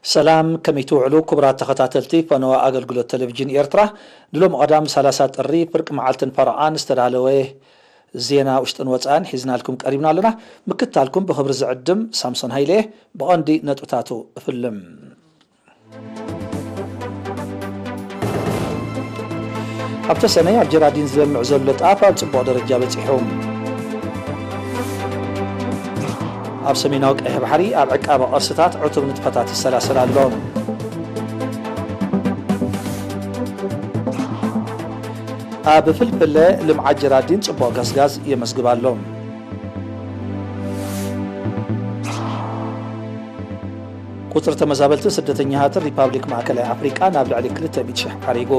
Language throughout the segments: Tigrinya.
ሰላም፣ ከመይ ትውዕሉ ክቡራት ተኸታተልቲ ፈነወ ኣገልግሎት ቴሌቪዥን ኤርትራ? ንሎሚ ቀዳም ሰላሳ ጥሪ ፍርቂ መዓልትን ፈረቓን ዝተዳለወ ዜና ውሽጥን ወጻእን ሒዝናልኩም ቀሪብና ኣለና። ምክትታልኩም ብኽብሪ ዝዕድም ሳምሶን ሃይለ። ብቐንዲ ነጥብታቱ እፍልም። ኣብ ተሰነይ ኣብ ጀራዲን ዝለምዕ ዘሎ ጣፍ ኣብ ጽቡቕ ደረጃ በጺሑ። ኣብ ሰሜናዊ ቀይሕ ባሕሪ ኣብ ዕቃበ ቅርስታት ዕቱብ ንጥፈታት ይሰላሰል ኣሎ። ኣብ ፍልፍለ ልምዓት ጀራዲን ጽቡቕ ገስጋስ የመዝግብ ኣሎ። ቁጽሪ ተመዛበልትን ስደተኛታትን ሪፓብሊክ ማእከላይ ኣፍሪቃ ናብ ልዕሊ ክልተ ሚእቲ ሺሕ ዓሪጉ።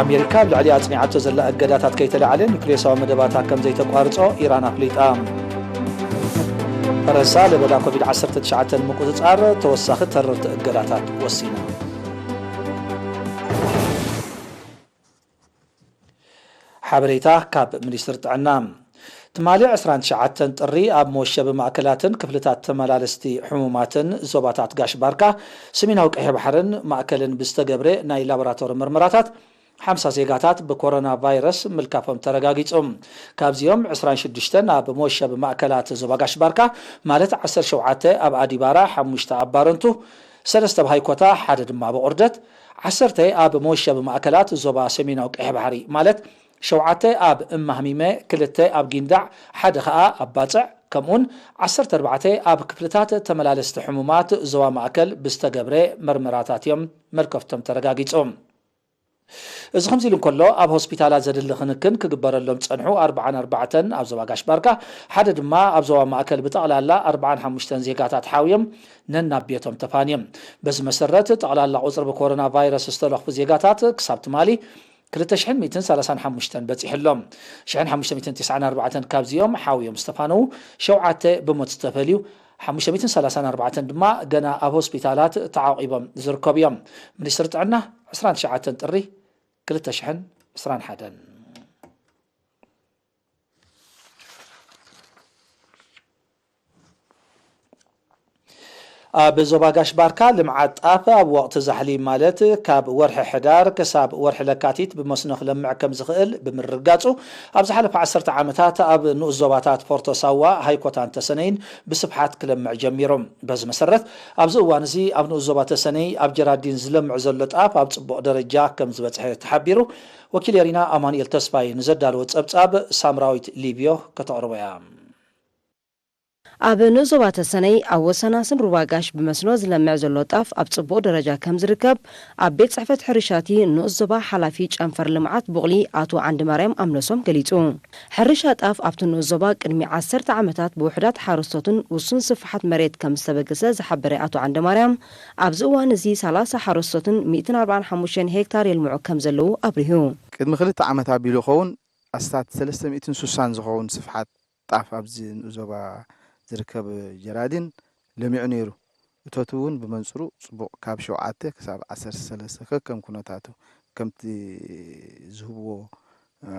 ኣሜሪካ ኣብ ልዕሊ ኣጽኒዓቶ ዘላ እገዳታት ከይተላዕለ ኒውክሌሳዊ መደባታ ከም ዘይተቋርጾ ኢራን ኣፍሊጣ። ፈረንሳ ለበዳ ኮቪድ ዓሰርተ ትሽዓተ ንምቁጽጻር ተወሳኺ ተረርቲ እገዳታት ወሲና። ሓበሬታ ካብ ሚኒስትሪ ጥዕና። ትማሊ ዕስራን ትሽዓተን ጥሪ ኣብ መወሸቢ ማእከላትን ክፍልታት ተመላለስቲ ሕሙማትን ዞባታት ጋሽ ባርካ፣ ሰሜናዊ ቀይሕ ባሕርን ማእከልን ብዝተገብረ ናይ ላቦራቶሪ ምርመራታት ሓምሳ ዜጋታት ብኮሮና ቫይረስ ምልካፎም ተረጋጊጹ። ካብዚኦም ዕስራን ሽዱሽተን ኣብ መወሸቢ ማእከላት ዞባ ጋሽ ባርካ፣ ማለት ዓሰርተ ሸውዓተ ኣብ ኣዲባራ፣ ሓሙሽተ ኣብ ባረንቱ፣ ሰለስተ ኣብ ሃይኮታ፣ ሓደ ድማ ብቑርደት፣ ዓሰርተ ኣብ መወሸቢ ማእከላት ዞባ ሰሜናዊ ቀይሕ ባሕሪ፣ ማለት ሸውዓተ ኣብ እማህሚመ፣ ክልተ ኣብ ጊንዳዕ፣ ሓደ ከኣ ኣብ ባጽዕ፣ ከምኡውን ዓሰርተ ኣርባዕተ ኣብ ክፍልታት ተመላለስቲ ሕሙማት ዞባ ማእከል ብዝተገብረ መርመራታት እዮም መልከፍቶም ተረጋጊጹ። እዚ ከምዚ ኢሉ እንከሎ፣ ኣብ ሆስፒታላት ዘድሊ ክንክን ክግበረሎም ዝጸንሑ ኣርብዓን ኣርባዕተን ኣብ ዞባ ጋሽ ባርካ፣ ሓደ ድማ ኣብ ዞባ ማእከል ብጠቕላላ ኣርብዓን ሓሙሽተን ዜጋታት ሓውዮም ነናብ ቤቶም ተፋንዮም። በዚ መሰረት፣ ጠቕላላ ቁጽሪ ብኮሮና ቫይረስ ዝተለኽፉ ዜጋታት ክሳብ ትማሊ ክልተ ሽሕን ሚእትን ሰላሳን ሓሙሽተን በጺሑ ኣሎ። ሽሕን ሓሙሽተ ሚእትን ተስዓን ኣርባዕተን ካብዚኦም ሓውዮም ዝተፋነዉ፣ ሸውዓተ ብሞት ዝተፈልዩ፣ ሓሙሽተ ሚእትን ሰላሳን ኣርባዕተን ድማ ገና ኣብ ሆስፒታላት ተዓቂቦም ዝርከቡ እዮም። ሚኒስትሪ ጥዕና ዕስራን ትሽዓተን ጥሪ ክልተ ሽሕን ዕስራን ሓደን። ኣብ ዞባ ጋሽ ባርካ ልምዓት ጣፍ ኣብ ወቕቲ ዛሕሊ፣ ማለት ካብ ወርሒ ሕዳር ክሳብ ወርሒ ለካቲት ብመስኖ ክለምዕ ከም ዝኽእል ብምርግጋጹ፣ ኣብ ዝሓለፈ ዓሰርተ ዓመታት ኣብ ንኡስ ዞባታት ፎርቶ ሳዋ፣ ሃይኮታን ተሰነይን ብስፍሓት ክለምዕ ጀሚሩ። በዚ መሰረት፣ ኣብዚ እዋን እዚ ኣብ ንኡስ ዞባ ተሰነይ ኣብ ጀራዲን ዝለምዕ ዘሎ ጣፍ ኣብ ጽቡቕ ደረጃ ከም ዝበጽሐ ተሓቢሩ። ወኪል ኤሪና ኣማኑኤል ተስፋይ ንዘዳለዎ ጸብጻብ ሳምራዊት ሊብዮ ከተቕርቦ እያ። ኣብ ንኡስ ዞባ ተሰነይ ኣብ ወሰናስን ሩባ ጋሽ ብመስኖ ዝለምዕ ዘሎ ጣፍ ኣብ ጽቡቕ ደረጃ ከም ዝርከብ ኣብ ቤት ጽሕፈት ሕርሻ እቲ ንኡስ ዞባ ሓላፊ ጨንፈር ልምዓት ቡቕሊ ኣቶ ዓንድማርያም ኣምለሶም ገሊጹ። ሕርሻ ጣፍ ኣብቲ ንኡስ ዞባ ቅድሚ ዓሰርተ ዓመታት ብውሑዳት ሓረስቶትን ውሱን ስፍሓት መሬት ከም ዝተበገሰ ዝሓበረ ኣቶ ዓንድማርያም፣ ኣብዚ እዋን እዚ ሰላሳ ሓረስቶትን ሚእትን ኣርባዓን ሓሙሽተን ሄክታር የልምዑ ከም ዘለዉ ኣብሪሁ። ቅድሚ ክልተ ዓመት ኣቢሉ ይኸውን ኣስታት ሰለስተ ሚእትን ስሳን ዝኸውን ስፍሓት ጣፍ ኣብዚ ንኡስ ዞባ ዝርከብ ጀራዲን ለሚዑ ነይሩ። እቶቱ እውን ብመንጽሩ ጽቡቕ፣ ካብ ሸውዓተ ክሳብ ዓሰርተ ሰለስተ ከከም ኩነታቱ፣ ከምቲ ዝህብዎ፣ እ፣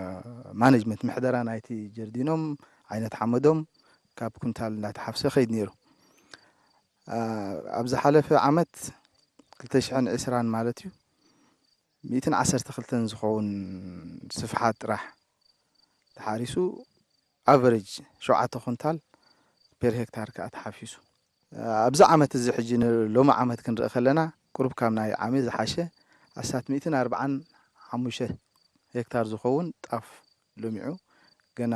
ማኔጅመንት፣ ምሕደራ ናይቲ ጀርዲኖም፣ ዓይነት ሓመዶም ካብ ኩንታል እንዳተሓፍሰ ከይድ ነይሩ። እ፣ ኣብ ዝሓለፈ ዓመት ክልተ ሽሕን ዕስራን ማለት እዩ፣ ሚእትን ዓሰርተ ክልተን ዝኸውን ስፍሓት ጥራሕ ተሓሪሱ፣ ኣቨሬጅ ሸውዓተ ኩንታል ፔር ሄክታር ከኣ ተሓፊሱ። ኣብዚ ዓመት እዚ ሕጂ ንሎሚ ዓመት ክንርኢ ከለና፣ ቁሩብ ካብ ናይ ዓሚ ዝሓሸ ኣስታት ሚእትን ኣርባዓን ሓሙሽተ ሄክታር ዝኸውን ጣፍ ለሚዑ፣ ገና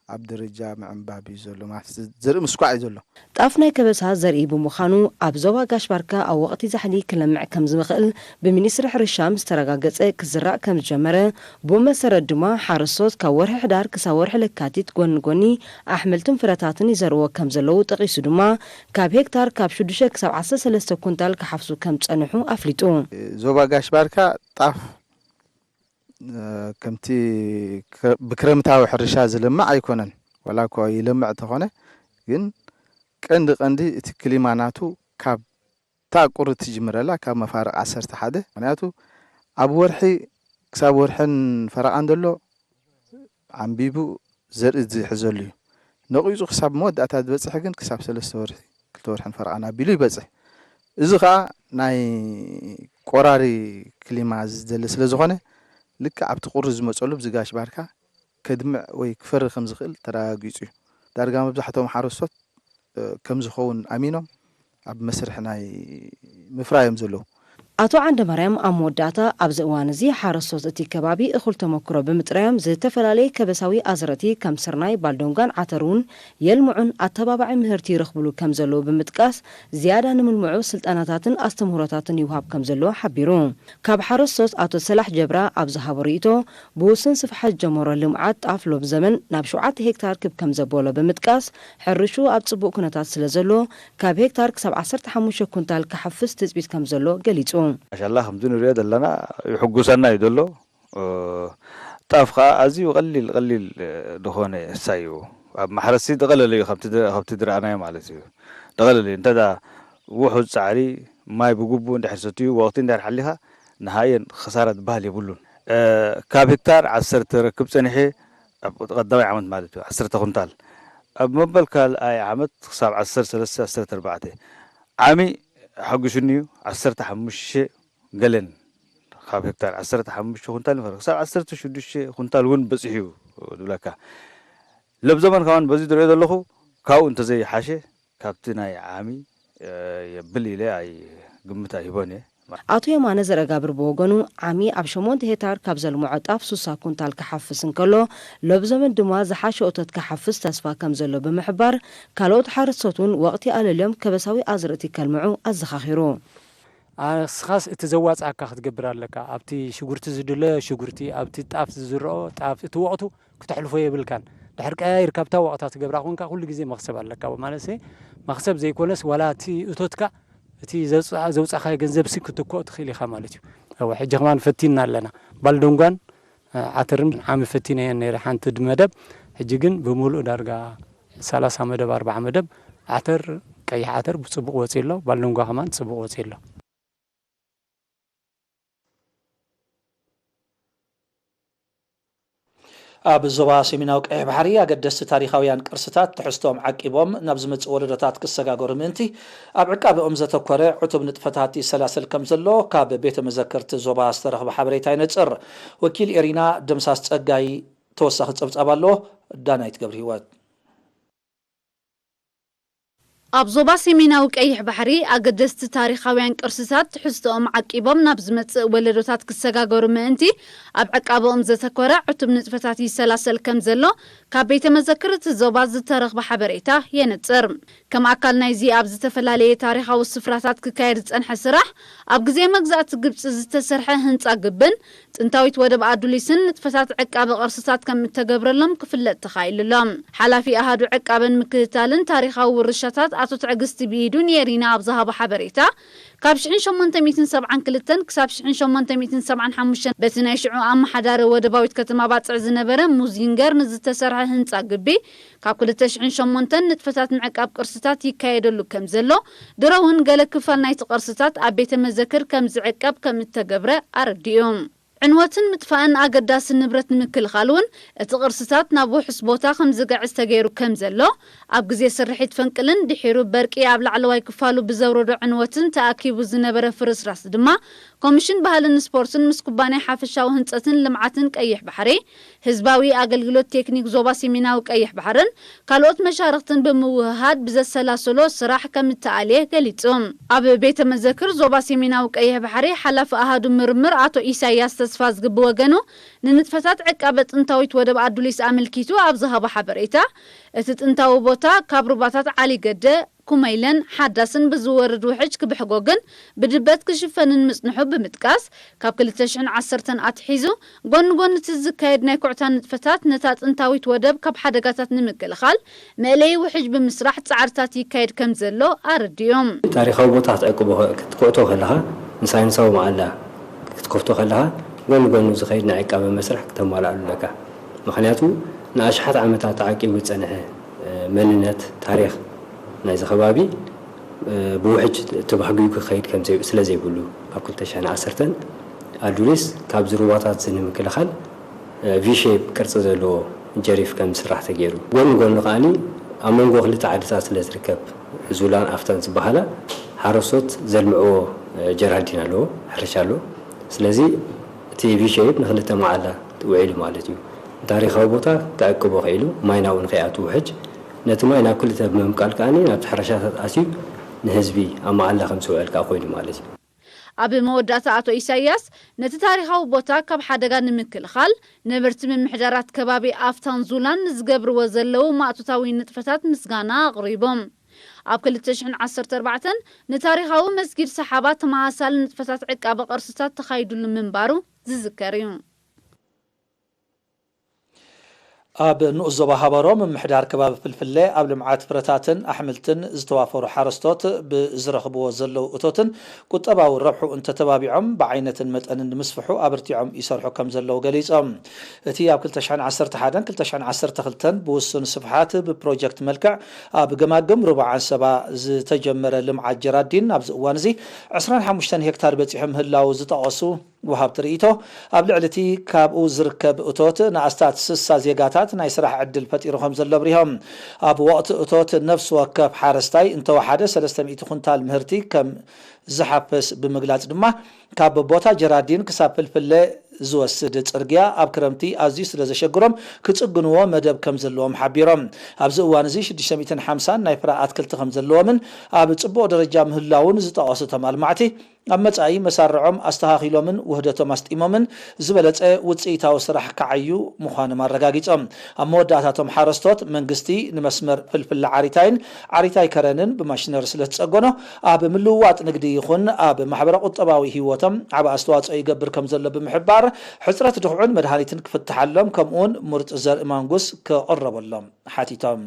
ኣብ ደረጃ ምዕንባብ እዩ ዘሎ፣ ማለት ዘርኢ ምስኳዕ እዩ ዘሎ። ጣፍ ናይ ከበሳ ዘርኢ ብምዃኑ፣ ኣብ ዞባ ጋሽ ባርካ ኣብ ወቕቲ ዛሕሊ ክለምዕ ከም ዝኽእል ብሚኒስትሪ ሕርሻ ምስ ተረጋገጸ ክዝራእ ከም ዝጀመረ፣ ብኡ መሰረት ድማ ሓረስቶት ካብ ወርሒ ሕዳር ክሳብ ወርሒ ለካቲት ጎኒ ጎኒ ኣሕምልትን ፍረታትን ይዘርዎ ከም ዘለዉ ጠቒሱ ድማ፣ ካብ ሄክታር ካብ ሽዱሽተ ክሳብ ዓሰርተ ሰለስተ ኩንታል ክሓፍሱ ከም ዝጸንሑ ኣፍሊጡ። ዞባ ጋሽ ባርካ ጣፍ፣ እ፣ ከምቲ ክረ-፣ ብክረምታዊ ሕርሻ ዝለምዕ ኣይኮነን። ዋላ እኳ ይለምዕ እንተኾነ፣ ግን ቀንዲ ቀንዲ እቲ ክሊማ ናቱ ካብ እታ ቁሪ ትጅምረላ ካብ መፋርቕ ዓሰርተ ሓደ፣ ምኽንያቱ ኣብ ወርሒ ክሳብ ወርሕን ፈረቓን ዘሎ ዓንቢቡ ዘርኢ ዝሕዘሉ እዩ። ነቒጹ ክሳብ መወዳእታ ዝበጽሕ ግን ክሳብ ሰለስተ ወርሒ፣ ክልተ ወርሕን ፈረቓን ኣቢሉ ይበጽሕ። እዚ ኸኣ ናይ ቆራሪ ክሊማ ዝደሊ ስለ ዝኾነ፣ ልክዕ ኣብቲ ቁሪ ዝመጸሉ ብዚ ጋሽ ባርካ ከድምዕ ወይ ክፈሪ ከም ዝኽእል ተረጋጊጹ እዩ። ዳርጋ መብዛሕትኦም ሓረስቶት፣ እ፣ ከም ዝኸውን ኣሚኖም ኣብ መስርሕ ናይ ምፍራይ እዮም ዘለዉ። ኣቶ ዓንደማርያም ኣብ መወዳእታ፣ ኣብዚ እዋን እዚ ሓረስቶት እቲ ከባቢ እኹል ተመክሮ ብምጥራዮም፣ ዝተፈላለየ ከበሳዊ ኣዝርእቲ ከም ስርናይ፣ ባልዶንጋን ዓተር እውን የልምዑን ኣተባባዒ ምህርቲ ይረኽብሉ ከም ዘለዉ ብምጥቃስ፣ ዝያዳ ንምልምዑ ስልጠናታትን ኣስተምህሮታትን ይውሃብ ከም ዘሎ ሓቢሩ። ካብ ሓረስቶት ኣቶ ሰላሕ ጀብራ ኣብ ዝሃቦ ርእይቶ፣ ብውሱን ስፍሓት ዝጀመሮ ልምዓት ጣፍ ሎሚ ዘመን ናብ ሸውዓተ ሄክታር ክብ ከም ዘበሎ ብምጥቃስ፣ ሕርሽኡ ኣብ ጽቡቕ ኩነታት ስለ ዘሎ፣ ካብ ሄክታር ክሳብ ዓሰርተ ሓሙሽተ ኩንታል ክሓፍስ ትጽቢት ከም ዘሎ ገሊጹ። ማሻላ፣ ከምዚ ንሪኦ ዘለና ይሕጉሰና እዩ ዘሎ። እ፣ ጣፍ ከዓ ኣዝዩ ቀሊል ቀሊል፣ እ፣ ዝኾነ እሳይ እዩ። ኣብ ማሕረስቲ ዝቐለለ እዩ፣ ካብቲ ድ-፣ ካብቲ ዝረኣናዮ ማለት እዩ። ዝቐለለ እዩ። እንተ ደኣ ውሑድ ጻዕሪ፣ ማይ ብግቡእ እንድሕር ሰትዩ፣ ወቕቲ እንድሕር ሓሊኻ፣ ንሃየን ክሳራ ዝበሃል የብሉን። እ፣ ካብ ሄክታር ዓሰርተ ረክብ ጸኒሐ፣ ኣብ ቀዳማይ ዓመት ማለት እዩ፣ ዓሰርተ ኩንታል። ኣብ መበል ካልኣይ ዓመት ክሳብ ዓሰርተ ሰለስተ፣ ዓሰርተ ኣርባዕተ። ዓሚ ሓጒሱኒ እዩ፣ ዓሰርተ ሓሙሽተ ገለን ካብ ሄክታር ዓሰርተ ሓሙሽተ ኩንታል ይፈሪ፣ ክሳብ ዓሰርተ ሽዱሽተ ኩንታል እውን በጺሑ እዩ ዝብለካ። ለብ ዘመን ከማን በዚ ዝሪኦ ዘለኹ፣ ካብኡ እንተዘይሓሸ፣ ካብቲ ናይ ዓሚ፣ እ፣ የብል ኢለ ኣይ ግምት ኣይህቦን እየ። ኣቶ የማነ ዘረጋብር ብወገኑ፣ ዓሚ ኣብ ሸሞንተ ሄክታር ካብ ዘልምዖ ጣፍ ሱሳ ኩንታል ክሓፍስ እንከሎ፣ ሎብ ዘመን ድማ ዝሓሸ እቶት ክሓፍስ ተስፋ ከም ዘሎ ብምሕባር፣ ካልኦት ሓረስቶት እውን ወቕቲ ኣለልዮም ከበሳዊ ኣዝርእቲ ከልምዑ ኣዘኻኺሩ። ኣስኻስ እቲ ዘዋጽኣካ ክትገብር ኣለካ። ኣብቲ ሽጉርቲ ዝድለ ሽጉርቲ፣ ኣብቲ ጣፍ ዝዝርኦ ጣፍ፣ እቲ ወቕቱ ክተሕልፎ የብልካን። ድሕር ቀያይር ካብታ ወቕታ ትገብራ ኮንካ ኩሉ ግዜ መኽሰብ ኣለካ። ማለት መኽሰብ ዘይኮነስ ዋላ እቲ እቶትካ፣ እቲ ዘውጽኣ-፣ ዘውጻኻዮ ገንዘብ ሲ ክትኮ ትኽእል ኢኻ ማለት እዩ። እወ፣ ሕጂ ከማን ፈቲንና ኣለና። ባልደንጓን፣ እ፣ ዓተርን ዓሚ ፈቲነየን ነይረ ሓንቲ ድ-፣ መደብ። ሕጂ ግን ብምሉእ ዳርጋ ሰላሳ መደብ፣ ኣርብዓ መደብ ዓተር፣ ቀይሕ ዓተር ብጽቡቕ ወጺኡ ኣሎ። ባልደንጓ ከማን ጽቡቕ ወጺኡ ኣሎ። ኣብ ዞባ ሰሜናዊ ቀይሕ ባሕሪ ኣገደስቲ ታሪኻውያን ቅርስታት ትሕዝቶኦም ዓቂቦም ናብ ዝመጽእ ወለዶታት ክሰጋገሩ ምእንቲ ኣብ ዕቃበኦም ዘተኮረ ዕቱብ ንጥፈታት ይሰላሰል ከም ዘሎ ካብ ቤተ መዘክርት ዞባ ዝተረኽበ ሓበሬታ ይነጽር። ወኪል ኤሪና ደምሳስ ጸጋይ ተወሳኺ ጸብጻብ ኣለዎ። ዳናይት ገብረ ህይወት። ኣብ ዞባ ሰሜናዊ ቀይሕ ባሕሪ ኣገደስቲ ታሪኻውያን ቅርስታት ትሕዝቶኦም ዓቂቦም ናብ ዝመጽእ ወለዶታት ክሰጋገሩ ምእንቲ ኣብ ዕቃበኦም ዘተኮረ ዕቱብ ንጥፈታት ይሰላሰል ከም ዘሎ ካብ ቤተ መዘክር እቲ ዞባ ዝተረኽበ ሓበሬታ የነጽር። ከም ኣካል ናይዚ ኣብ ዝተፈላለየ ታሪኻዊ ስፍራታት ክካየድ ዝጸንሐ ስራሕ፣ ኣብ ግዜ መግዛእቲ ግብጺ ዝተሰርሐ ህንጻ ግብን ጥንታዊት ወደብ ኣዱሊስን ንጥፈታት ዕቃበ ቅርስታት ከም እተገብረሎም ክፍለጥ ተኻኢሉ ኣሎ። ሓላፊ ኣሃዱ ዕቃበን ምክትታልን ታሪኻዊ ውርሻታት ኣቶ ትዕግስቲ ብኢዱ ንኤሪና ኣብ ዝሃቦ ሓበሬታ፣ ካብ ሽሕን ሸሞንተ ሚእትን ሰብዓን ክልተን ክሳብ ሽሕን ሸሞንተ ሚእትን ሰብዓን ሓሙሽተን በቲ ናይ ሽዑ ኣመሓዳሪ ወደባዊት ከተማ ባጽዕ ዝነበረ ሙዚንገር ንዝተሰርሐ ህንጻ ግቢ ካብ ክልተ ሽሕን ሸሞንተን ንጥፈታት ምዕቃብ ቅርስታት ይካየደሉ ከም ዘሎ፣ ድሮ እውን ገለ ክፋል ናይቲ ቅርስታት ኣብ ቤተ መዘክር ከም ዝዕቀብ ከም እተገብረ ኣረዲኡ። ዕንወትን ምጥፋእን ኣገዳሲ ንብረት ንምክልኻል እውን እቲ ቅርስታት ናብ ውሑስ ቦታ ከም ዝግዕዝ ተገይሩ ከም ዘሎ፣ ኣብ ግዜ ስርሒት ፈንቅልን ድሒሩ በርቂ ኣብ ላዕለዋይ ክፋሉ ብዘውረዶ ዕንወትን ተኣኪቡ ዝነበረ ፍርስራስ ድማ ኮሚሽን ባህልን ስፖርትን ምስ ኩባንያ ሓፈሻዊ ህንጸትን ልምዓትን ቀይሕ ባሕሪ፣ ህዝባዊ ኣገልግሎት ቴክኒክ ዞባ ሰሜናዊ ቀይሕ ባሕርን ካልኦት መሻርኽትን ብምውህሃድ ብዘሰላሰሎ ስራሕ ከም እተኣልየ ገሊጹ። ኣብ ቤተ መዘክር ዞባ ሰሜናዊ ቀይሕ ባሕሪ ሓላፊ ኣሃዱ ምርምር ኣቶ ኢሳያስ ተስፋዝግቢ ወገኑ፣ ንንጥፈታት ዕቃበ ጥንታዊት ወደብ ኣዱሊስ ኣመልኪቱ ኣብ ዝሃቦ ሓበሬታ፣ እቲ ጥንታዊ ቦታ ካብ ሩባታት ዓሊ ገደ፣ ኩመይለን ሓዳስን ብዝወርድ ውሕጅ ክብሕጎግን ብድበት ክሽፈንን ምጽንሑ ብምጥቃስ፣ ካብ ክልተ ሽሕን ዓሰርተን ኣትሒዙ ጎኒ ጎኒ እቲ ዝካየድ ናይ ኩዕታ ንጥፈታት ነታ ጥንታዊት ወደብ ካብ ሓደጋታት ንምክልኻል መእለዪ ውሕጅ ብምስራሕ ጻዕርታት ይካየድ ከም ዘሎ ኣረዲኦም። ታሪኻዊ ቦታ ክትዕቅቦ፣ ክትኩዕቶ ከለኻ፣ ንሳይንሳዊ መኣላ ክትከፍቶ ከለኻ፣ ጎኒ ጎኒ ዝኸይድ ናይ ዕቃበ መስርሕ ክተማልኣሉ ኣለካ። ምኽንያቱ፣ ንኣሽሓት ዓመታት ተዓቂቡ ዝጸንሐ፣ እ፣ መንነት፣ ታሪኽ ናይዚ ከባቢ፣ እ፣ ብውሕጅ ተባህጊጉ ክኸይድ ከም ዘይ-፣ ስለ ዘይብሉ፣ ኣብ ክልተ ሽሕን ዓሰርተን ኣዱሊስ ካብዚ ሩባታት እዚ ንምክልኻል፣ እ፣ ቪ ሼፕ ቅርጺ ዘለዎ ጀሪፍ ከም ዝስራሕ ተገይሩ። ጎኒ ጎኒ ከኣኒ ኣብ መንጎ ክልተ ዓድታት ስለ ዝርከብ፣ ዙላን ኣፍታን ዝበሃላ፣ ሓረስቶት ዘልምዕዎ ጀራዲን ኣለዎ፣ ሕርሻ ኣለዎ። ስለዚ እቲ ቪ ሸይፕ ንክልተ መዓላ ውዒሉ ማለት እዩ። ታሪኻዊ ቦታ ክዕቅቦ ክኢሉ፣ ማይ ናብኡ ንከይኣቱ ውሕጅ፣ ነቲ ማይ ናብ ክልተ ብምምቃል ከኣ ናብቲ ሕርሻታት ኣትዩ ንህዝቢ ኣብ መዓላ ከም ዝውዕል ከኣ ኮይኑ ማለት እዩ። ኣብ መወዳእታ ኣቶ ኢሳያስ ነቲ ታሪኻዊ ቦታ ካብ ሓደጋ ንምክልኻል ነበርቲ ምምሕዳራት ከባቢ ኣፍታን ዙላን ንዝገብርዎ ዘለዉ ማእቶታዊ ንጥፈታት ምስጋና ኣቕሪቦም። ኣብ ክልተ ሽሕን ዓሰርተ ኣርባዕተን ንታሪኻዊ መስጊድ ሰሓባ ተመሳሳሊ ንጥፈታት ዕቃበ ቅርስታት ተኻይዱሉ ምንባሩ ዝዝከር እዩ። ኣብ ንኡስ ዞባ ሃበሮ ምምሕዳር ከባቢ ፍልፍለ ኣብ ልምዓት ፍረታትን ኣሕምልትን ዝተዋፈሩ ሓረስቶት ብዝረኽብዎ ዘለዉ እቶትን ቁጠባዊ ረብሑ እንተተባቢዖም ብዓይነትን መጠንን ንምስፍሑ ኣበርቲዖም ይሰርሑ ከም ዘለዉ ገሊጾም። እቲ ኣብ ክልተ ሽሕን ዓሰርተ ሓደን ክልተ ሽሕን ዓሰርተ ክልተን ብውሱን ስፍሓት ብፕሮጀክት መልክዕ ኣብ ገማግም ሩባ ዓንሰባ ዝተጀመረ ልምዓት ጀራዲን ኣብዚ እዋን እዚ ዕስራን ሓሙሽተን ሄክታር በጺሑ ምህላዉ ዝጠቐሱ ወሃብቲ ርእይቶ፣ ኣብ ልዕሊ እቲ ካብኡ ዝርከብ እቶት ንኣስታት ስሳ ዜጋታት ናይ ስራሕ ዕድል ፈጢሩ ከም ዘሎ ኣብሪሆም። ኣብ ወቕቲ እቶት ነፍሲ ወከፍ ሓረስታይ እንተወሓደ ሰለስተ ሚእቲ ኩንታል ምህርቲ ከም ዝሓፍስ ብምግላጽ ድማ ካብ ቦታ ጀራዲን ክሳብ ፍልፍለ ዝወስድ ጽርግያ ኣብ ክረምቲ ኣዝዩ ስለ ዘሸግሮም ክጽግንዎ መደብ ከም ዘለዎም ሓቢሮም። ኣብዚ እዋን እዚ ሽዱሽተ ሚእትን ሓምሳን ናይ ፍረ ኣትክልቲ ከም ዘለዎምን ኣብ ጽቡቕ ደረጃ ምህላዉን ዝጠቐሱ እቶም ኣልማዕቲ፣ ኣብ መጻኢ መሳርዖም ኣስተኻኺሎምን ውህደቶም ኣስጢሞምን ዝበለጸ ውጽኢታዊ ስራሕ ክዓዩ ምዃኖም ኣረጋጊጾም። ኣብ መወዳእታ እቶም ሓረስቶት መንግስቲ ንመስመር ፍልፍለ ዓሪታይን ዓሪታይ ከረንን ብማሽነሪ ስለ ዝጸገኖ ኣብ ምልውዋጥ ንግዲ ይኹን ኣብ ማሕበረ ቁጠባዊ ህይወቶም ዓቢ ኣስተዋጽኦ ይገብር ከም ዘሎ ብምሕባር ሕጽረት ድኹዕን መድሃኒትን ክፍትሓሎም ከምኡውን ምሩጽ ዘርኢ ማንጉስ ክቕረበሎም ሓቲቶም።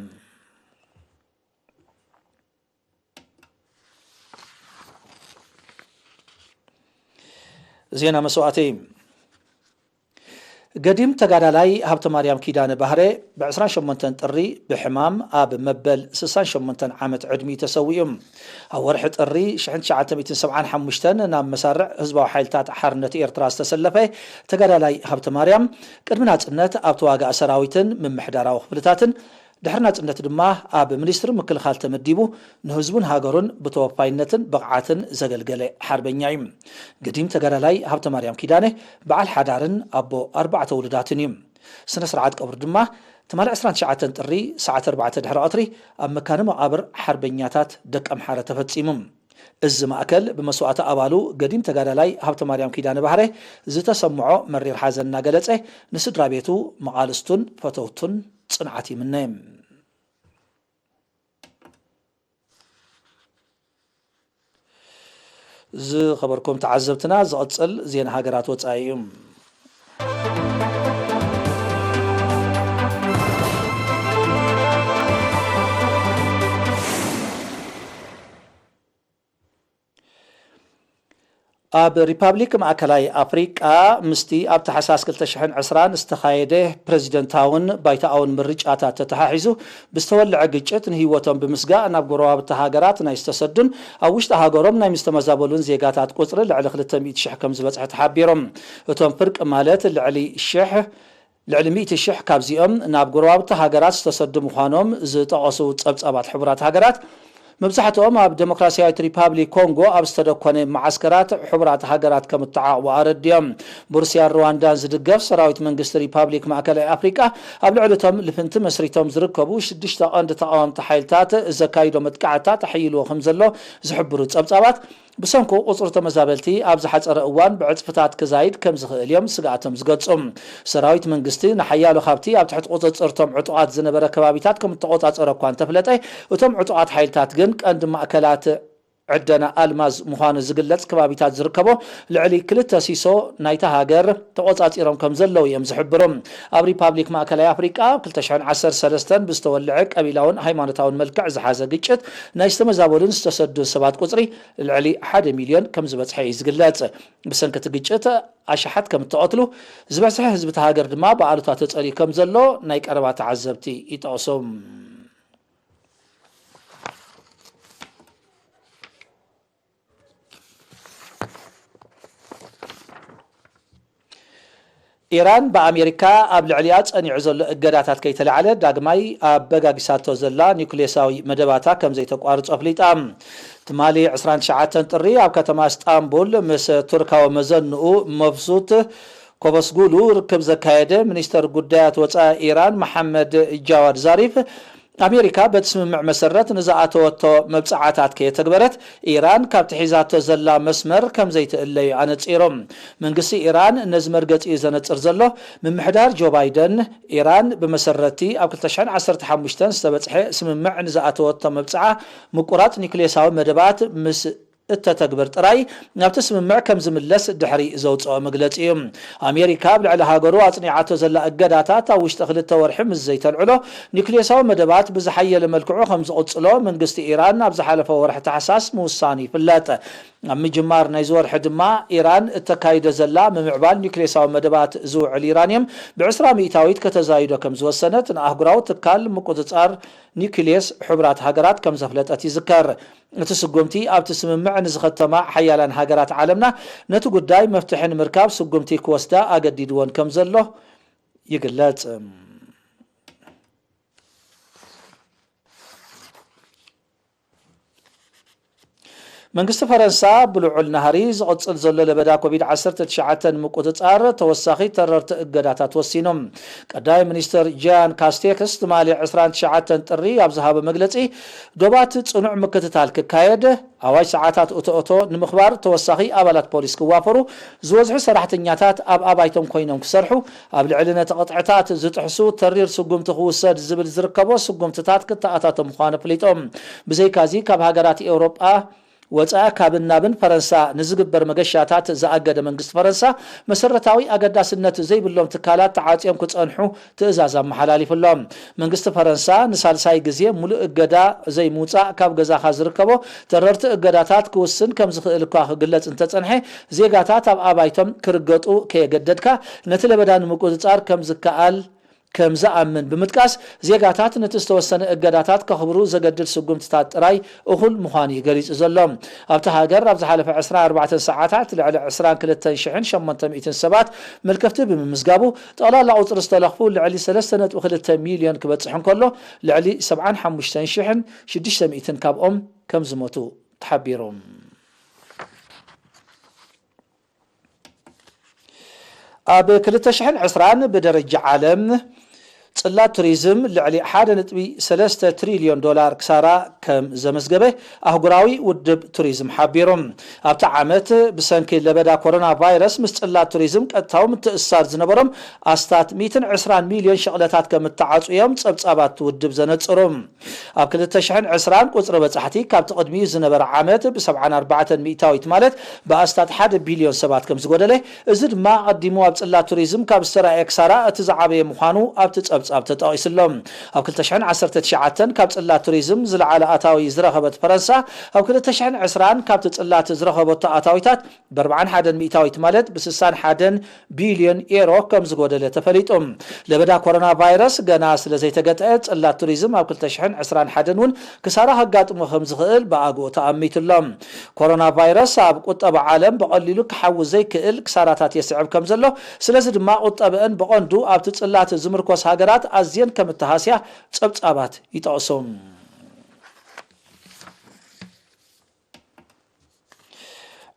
ዜና መስዋእቲ። ገዲም ተጋዳላይ ሃብተማርያም ኪዳነ ባህረ ብ ዕስራን ሸሞንተን ጥሪ ብሕማም ኣብ መበል ስሳን ሸሞንተን ዓመት ዕድሚኡ ተሰዊኡ። ኣብ ወርሒ ጥሪ ሽሕን ትሽዓተ ሚእትን ሰብዓን ሓሙሽተን ናብ መሳርዕ ህዝባዊ ሓይልታት ሓርነት ኤርትራ ዝተሰለፈ ተጋዳላይ ሃብተማርያም ቅድሚ ናጽነት ኣብ ተዋጋኢ ሰራዊትን ምምሕዳራዊ ክፍልታትን ድሕሪ ናጽነት ድማ ኣብ ሚኒስትሪ ምክልኻል ተመዲቡ ንህዝቡን ሃገሩን ብተወፋይነትን ብቕዓትን ዘገልገለ ሓርበኛ እዩ። ገዲም ተጋዳላይ ሃብተማርያም ኪዳነ በዓል ሓዳርን ኣቦ ኣርባዕተ ውሉዳትን እዩ። ስነ ስርዓት ቀብሩ ድማ ትማሊ ዕስራን ትሽዓተን ጥሪ ሰዓት ኣርባዕተ ድሕሪ ቀትሪ ኣብ መካነ መቓብር ሓርበኛታት ደቀምሓረ ተፈጺሙ። እዚ ማእከል ብመስዋእቲ ኣባሉ ገዲም ተጋዳላይ ሃብተማርያም ኪዳነ ባህረ ዝተሰምዖ መሪር ሓዘን እናገለጸ ንስድራ ቤቱ፣ መቓልስቱን ፈተውቱን ጽንዓት ይምነ። ዝኸበርኩም ተዓዘብትና፣ ዝቕጽል ዜና ሃገራት ወጻኢ እዩ። ኣብ ሪፓብሊክ ማእከላይ ኣፍሪቃ ምስቲ ኣብ ታሕሳስ ክልተ ሽሕን ዕስራን ዝተኻየደ ፕረዚደንታውን ባይቶኣውን ምርጫታት ተተሓሒዙ ብዝተወልዐ ግጭት ንህይወቶም ብምስጋእ ናብ ጎረባብቲ ሃገራት ናይ ዝተሰዱን ኣብ ውሽጢ ሃገሮም ናይ ምስተመዛበሉን ዜጋታት ቁጽሪ ልዕሊ ክልተ ሚእቲ ሽሕ ከም ዝበጽሐ ተሓቢሮም። እቶም ፍርቂ ማለት ልዕሊ ሽሕ ልዕሊ ሚእቲ ሽሕ ካብዚኦም ናብ ጎረባብቲ ሃገራት ዝተሰዱ ምዃኖም ዝጠቐሱ ጸብጻባት ሕቡራት ሃገራት፣ መብዛሕትኦም ኣብ ደሞክራስያዊት ሪፓብሊክ ኮንጎ ኣብ ዝተደኮነ መዓስከራት ሕቡራት ሃገራት ከም እተዓቕቡ ኣረዲኦም። ብሩስያን ሩዋንዳን ዝድገፍ ሰራዊት መንግስቲ ሪፓብሊክ ማእከላይ ኣፍሪቃ ኣብ ልዕሊ እቶም ልፍንቲ መስሪቶም ዝርከቡ ሽዱሽተ ቀንዲ ተቓወምቲ ሓይልታት ዘካይዶ መጥቃዕትታት ኣሐይልዎ ከም ዘሎ ዝሕብሩ ጸብጻባት፣ ብሰንኩ ቁጽሪ ተመዛበልቲ ኣብ ዝሓጸረ እዋን ብዕጽፍታት ክዛይድ ከም ዝኽእል እዮም ስግኣቶም ዝገልጹ። ሰራዊት መንግስቲ ንሓያሎ ካብቲ ኣብ ትሕቲ ቁጽጽር እቶም ዕጡቓት ዝነበረ ከባቢታት ከም እተቖጻጸረ እኳ እንተፍለጠ፣ እቶም ዕጡቓት ሓይልታት ግን ቀንዲ ማእከላት ዕደና ኣልማዝ ምዃኑ ዝግለጽ ከባቢታት ዝርከቦ ልዕሊ ክልተ ሲሶ ናይታ ሃገር ተቖጻጺሮም ከም ዘለዉ እዮም ዝሕብሩ። ኣብ ሪፓብሊክ ማእከላይ ኣፍሪቃ ኣብ ክልተ ሽሕን ዓሰርተ ሰለስተን ብዝተወልዐ ቀቢላውን ሃይማኖታውን መልክዕ ዝሓዘ ግጭት ናይ ዝተመዛበሉን ዝተሰዱን ሰባት ቁጽሪ ልዕሊ ሓደ ሚልዮን ከም ዝበጽሐ እዩ ዝግለጽ። ብሰንኪ እቲ ግጭት ኣሽሓት ከም እተቐትሉ ዝበዝሐ ህዝቢ እታ ሃገር ድማ ብኣሉታ ተጸልዩ ከም ዘሎ ናይ ቀረባ ተዓዘብቲ ይጠቕሱ። ኢራን ብኣሜሪካ ኣብ ልዕሊኣ ጸኒዑ ዘሎ እገዳታት ከይተላዕለ ዳግማይ ኣበጋጊሳቶ ዘላ ኒውክሌሳዊ መደባታ ከም ዘይተቋርጾ ኣፍሊጣ። ትማሊ ዕስራን ትሽዓተን ጥሪ ኣብ ከተማ እስጣንቡል ምስ ቱርካዊ መዘንኡ መፍሱት ኮበስጉሉ ርክብ ዘካየደ ሚኒስተር ጉዳያት ወጻኢ ኢራን መሓመድ ጃዋድ ዛሪፍ፣ ኣሜሪካ በቲ ስምምዕ መሰረት ንዝኣተወቶ መብጽዓታት ከየተግበረት፣ ኢራን ካብቲ ሒዛቶ ዘላ መስመር ከም ዘይትእለዩ ኣነጺሮም። መንግስቲ ኢራን ነዚ መርገጺ እዩ ዘነጽር ዘሎ። ምምሕዳር ጆ ባይደን፣ ኢራን ብመሰረቲ ኣብ ክልተ ሽሕን ዓሰርተ ሓሙሽተን ዝተበጽሐ ስምምዕ ንዝኣተወቶ መብጽዓ ምቁራጽ ኒውክሌሳዊ መደባት ምስ እተተግብር ጥራይ ናብቲ ስምምዕ ከም ዝምለስ ድሕሪ ዘውጽኦ መግለጺ እዩ። ኣሜሪካ ኣብ ልዕሊ ሃገሩ ኣጽኒዓቶ ዘላ እገዳታት ኣብ ውሽጢ ክልተ ወርሒ ምስ ዘይተልዕሎ፣ ኒውክሌሳዊ መደባት ብዝሓየለ መልክዑ ከም ዝቕጽሎ መንግስቲ ኢራን ኣብ ዝሓለፈ ወርሒ ታሕሳስ ምውሳኑ ይፍለጥ። ኣብ ምጅማር ናይዚ ወርሒ ድማ ኢራን እተካይዶ ዘላ ምምዕባል ኒውክሌሳዊ መደባት ዝውዕል ዩራንየም ብዕስራ ሚእታዊት ከተዛይዶ ከም ዝወሰነት ንኣህጉራዊ ትካል ምቁጽጻር ኒውክሌስ ሕቡራት ሃገራት ከም ዘፍለጠት ይዝከር። እቲ ስጉምቲ ኣብቲ ስምምዕ ንዝኸተማ ሓያላን ሃገራት ዓለምና ነቲ ጉዳይ መፍትሒ ንምርካብ ስጉምቲ ክወስዳ ኣገዲድወን ከም ዘሎ ይግለጽ። መንግስቲ ፈረንሳ ብልዑል ናህሪ ዝቕጽል ዘሎ ለበዳ ኮቪድ ዓሰርተ ትሽዓተ ንምቁጽጻር ተወሳኺ ተረርቲ እገዳታት ወሲኑ። ቀዳማይ ሚኒስትር ጃን ካስቴክስ ትማሊ ዕስራን ትሽዓተን ጥሪ ኣብ ዝሃቦ መግለጺ፣ ዶባት ጽኑዕ ምክትታል ክካየድ፣ ኣዋጅ ሰዓታት እቶ እቶ ንምኽባር ተወሳኺ ኣባላት ፖሊስ ክዋፈሩ፣ ዝበዝሑ ሰራሕተኛታት ኣብ ኣባይቶም ኮይኖም ክሰርሑ፣ ኣብ ልዕሊ ነቲ ቅጥዕታት ዝጥሕሱ ተሪር ስጉምቲ ክውሰድ ዝብል ዝርከቦ ስጉምትታት ክተኣታቶ ምዃኑ ኣፍሊጦም። ብዘይካዚ ካብ ሃገራት ኤውሮጳ ወጻኢ ካብን ናብን ፈረንሳ ንዝግበር መገሻታት ዝኣገደ መንግስቲ ፈረንሳ፣ መሰረታዊ ኣገዳስነት ዘይብሎም ትካላት ተዓጽዮም ክጸንሑ ትእዛዝ ኣመሓላሊፉ ኣሎ። መንግስቲ ፈረንሳ ንሳልሳይ ግዜ ሙሉእ እገዳ ዘይምውጻእ ካብ ገዛኻ ዝርከቦ ተረርቲ እገዳታት ክውስን ከም ዝኽእል እኳ ክግለጽ እንተጸንሐ፣ ዜጋታት ኣብ ኣባይቶም ክርገጡ ከየገደድካ ነቲ ለበዳ ንምቁጽጻር ከም ዝከኣል ከም ዝኣምን ብምጥቃስ፣ ዜጋታት ነቲ ዝተወሰነ እገዳታት ከኽብሩ ዘገድድ ስጉምትታት ጥራይ እኹል ምዃኑ እዩ ገሊጹ ዘሎ። ኣብታ ሃገር ኣብ ዝሓለፈ ዕስራን ኣርባዕተን ሰዓታት ልዕሊ ዕስራን ክልተን ሽሕን ሸሞንተ ሚእትን ሰባት መልከፍቲ ብምምዝጋቡ፣ ጠቕላላ ቁጽሪ ዝተለኽፉ ልዕሊ ሰለስተ ነጥቢ ክልተ ሚልዮን ክበጽሕ እንከሎ፣ ልዕሊ ሰብዓን ሓሙሽተን ሽሕን ሽዱሽተ ሚእትን ካብኦም ከም ዝሞቱ ተሓቢሩ። ኣብ ክልተ ሽሕን ዕስራን ብደረጃ ዓለም ጽላት ቱሪዝም ልዕሊ ሓደ ነጥቢ ሰለስተ ትሪልዮን ዶላር ክሳራ ከም ዘመዝገበ ኣህጉራዊ ውድብ ቱሪዝም ሓቢሩ። ኣብቲ ዓመት ብሰንኪ ለበዳ ኮሮና ቫይረስ ምስ ጽላት ቱሪዝም ቀጥታዊ ምትእስሳር ዝነበሮም ኣስታት ሚእትን ዕስራን ሚልዮን ሸቕለታት ከም እተዓጹ እዮም ጸብጻባት ውድብ ዘነጽሩ። ኣብ ክልተ ሽሕን ዕስራን ቁጽሪ በጻሕቲ ካብቲ ቅድሚኡ ዝነበረ ዓመት ብሰብዓን ኣርባዕተን ሚእታዊት ማለት ብኣስታት ሓደ ቢልዮን ሰባት ከም ዝጎደለ፣ እዚ ድማ ኣቐዲሙ ኣብ ጽላት ቱሪዝም ካብ ዝተራእየ ክሳራ እቲ ዝዓበየ ምዃኑ ኣብቲ ጸብጻብ ተጠቒሱ ኣሎ። ኣብ ክልተ ሽሕን ዓሰርተ ትሽዓተን ካብ ጽላት ቱሪዝም ዝለዓለ ኣታዊ ዝረኸበት ፈረንሳ፣ ኣብ ክልተ ሽሕን ዕስራን ካብቲ ጽላት ዝረኸበቶ ኣታዊታት ብኣርባዓን ሓደን ሚእታዊት ማለት ብስሳን ሓደን ቢልዮን ኤሮ ከም ዝጎደለ ተፈሊጡ። ለበዳ ኮሮና ቫይረስ ገና ስለ ዘይተገትአ፣ ጽላት ቱሪዝም ኣብ ክልተ ሽሕን ዕስራን ሓደን እውን ክሳራ ከጋጥሞ ከም ዝኽእል ብኣግኡ ተኣሚቱ ኣሎ። ኮሮና ቫይረስ ኣብ ቁጠባ ዓለም ብቐሊሉ ክሓዊ ዘይክእል ክሳራታት የስዕብ ከም ዘሎ፣ ስለዚ ድማ ቁጠበአን ብቐንዱ ኣብቲ ጽላት ዝምርኮስ ሃገራት ኣዝየን ከም እተሃስያ ጸብጻባት ይጠቕሱ።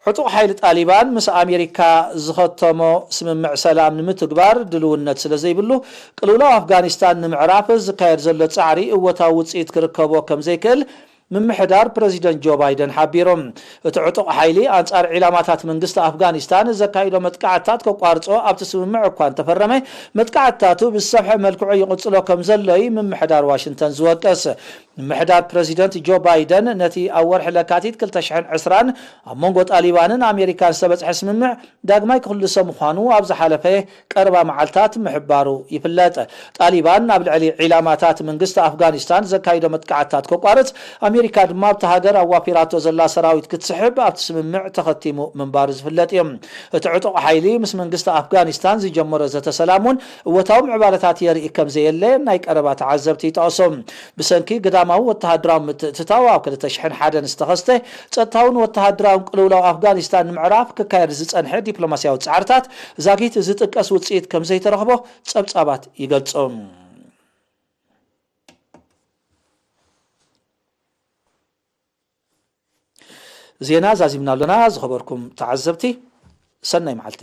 ዕጡቕ ሓይሊ ጣሊባን ምስ ኣሜሪካ ዝኸተሞ ስምምዕ ሰላም ንምትግባር ድልውነት ስለ ዘይብሉ፣ ቅልውላው ኣፍጋኒስታን ንምዕራፍ ዝካየድ ዘሎ ጻዕሪ እወታዊ ውጽኢት ክርከቦ ከም ዘይክእል ምምሕዳር ፕረዚደንት ጆ ባይደን ሓቢሩ። እቲ ዕጡቕ ሓይሊ ኣንጻር ዒላማታት መንግስቲ ኣፍጋኒስታን ዘካይዶ መጥቃዕትታት ከቋርጾ ኣብቲ ስምምዕ እኳ እንተፈረመ፣ መጥቃዕትታቱ ብዝሰፍሐ መልክዑ ይቕጽሎ ከም ዘሎ እዩ ምምሕዳር ዋሽንግተን ዝወቅስ። ምምሕዳር ፕረዚደንት ጆ ባይደን ነቲ ኣብ ወርሒ ለካቲት ክልተ ሽሕን ዕስራን ኣብ መንጎ ጣሊባንን ኣሜሪካን ዝተበጽሐ ስምምዕ ዳግማይ ክኽልሶ ምዃኑ ኣብ ዝሓለፈ ቀረባ መዓልታት ምሕባሩ ይፍለጥ። ጣሊባን ኣብ ልዕሊ ዒላማታት መንግስቲ ኣፍጋኒስታን ዘካይዶ መጥቃዕትታት ከቋርጽ፣ ኣሜሪካ ድማ ኣብቲ ሃገር ኣዋፊራቶ ዘላ ሰራዊት ክትስሕብ ኣብቲ ስምምዕ ተኸቲሙ ምንባሩ ዝፍለጥ እዩ። እቲ ዕጡቕ ሓይሊ ምስ መንግስቲ ኣፍጋኒስታን ዝጀመሮ ዘተ ሰላም እውን እወታዊ ምዕባለታት የርኢ ከም ዘየለ ናይ ቀረባ ተዓዘብቲ ይጠቕሱ። ብሰንኪ ግዳም ወተሃደራዊ ምትእትታው ኣብ ክልተ ሽሕን ሓደን ዝተኸስተ ጸጥታውን ወተሃደራውን ቅልውላው ኣፍጋኒስታን ንምዕራፍ ክካየድ ዝጸንሐ ዲፕሎማስያዊ ጻዕርታት ዛጊት ዝጥቀስ ውጽኢት ከም ዘይተረኽቦ ጸብጻባት ይገልጹ። ዜና ዛዚምና ኣሎና። ዝኸበርኩም ተዓዘብቲ፣ ሰናይ መዓልቲ።